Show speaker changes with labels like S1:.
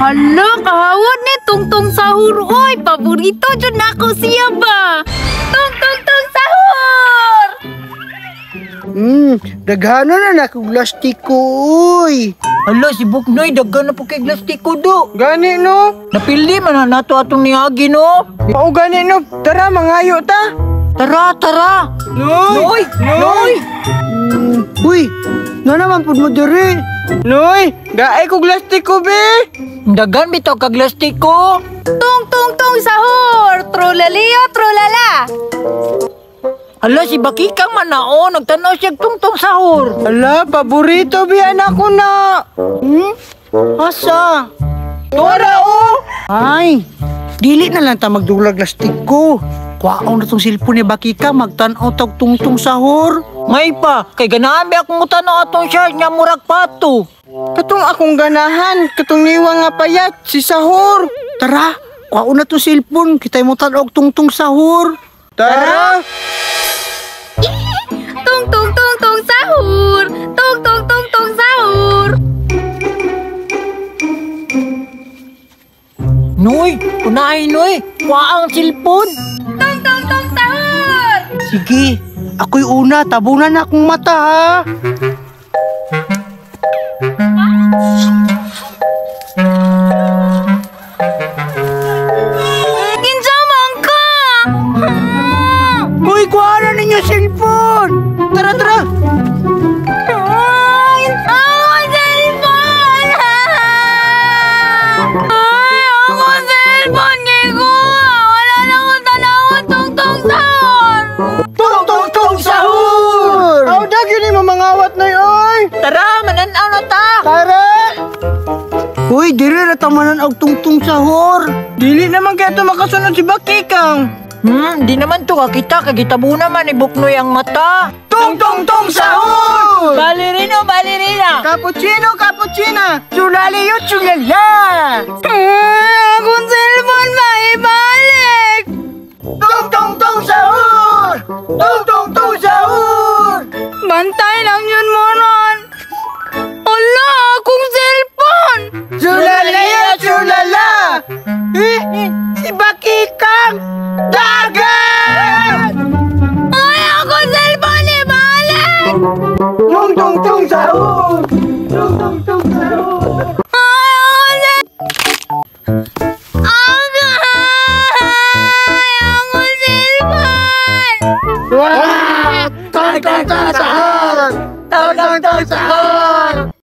S1: Hala, kahawod ni Tungtong Sahur oy, paborito jud nako siya ba. Tung tung tung sahur.
S2: Daghano na na kog lastiko oy.
S3: Hala, si Buknoy, daghan na po kay glastiko do.
S4: Gani no?
S3: Napili man na nato atong niagi no.
S4: Mao gani no? Tara, mangayo ta.
S3: Tara, tara.
S4: Noy!
S3: Noy! Noy!
S2: Uy, na naman pud mo diri.
S4: Noy, gaay kog lastiko be.
S3: Daghan bitaw ka glastiko.
S1: Tung tung tung sahur. Trulalio trulala.
S3: Hala, si Bakikang man na oh, nagtanaw siya tungtong sahur.
S4: Hala, paborito be anak ko na.
S2: Asa?
S4: Tora oh.
S2: Ay, dili na lang ta magdulag lastiko. Kwaon na tong cellphone ni Bakika, magtan-aw tag tungtong sahur.
S3: Ngay pa, kay ganahan ba akong tanaw atong siya nga murag pato.
S4: Katong akong ganahan, katong niwang nga payat, si Sahur.
S2: Tara, kwaon na tong cellphone, kitay mo tan-aw tungtong sahur.
S4: Tara!
S1: Tung tung tung tung sahur. Tung tung tung tung sahur.
S3: Noy, unahin noy, kuha ang cellphone.
S1: Tung tung tung sahur.
S2: Sige, ako'y una, tabunan na akong mata ha.
S1: Kinsa man ka?
S2: Uy, kuha na ninyo cellphone! Tara, tara!
S1: Ay, ako cellphone! Ay, ako cellphone kay kuha. Wala na akong tanawon tung tung sahur.
S2: Tung tung tung sahur!
S4: Aw, dagyo ni mamangawat noy oy.
S3: Tara, mananaw na ta.
S4: Tara!
S2: Uy, diri na tamanan og tungtong sahur.
S4: Dili naman kaya to makasunod si Bakikang.
S3: Di naman to kakita, kagitabo naman ni Buknoy ang mata.
S4: Tung tung tung sahur!
S3: Balerino, balerina.
S4: Cappuccino, cappuccina! Chulaliyo, chulala!
S1: Ay, akong cellphone ba ibalik?
S4: Tung tung tung sahur! Tung tung tung sahur!
S1: Bantay lang yun mo ron. Ala, akong cellphone!
S4: Chulaliyo, chulala! Eh, si Bakikang! Dagat!
S1: Ay, akong cellphone ibalik!
S4: Tung tung tung sahur! Tung tung tung sahur!
S1: Ay, akong cellphone! Agay! Akong cellphone!
S2: Wah! Tung tung tung sahur! Tung tung tung sahur!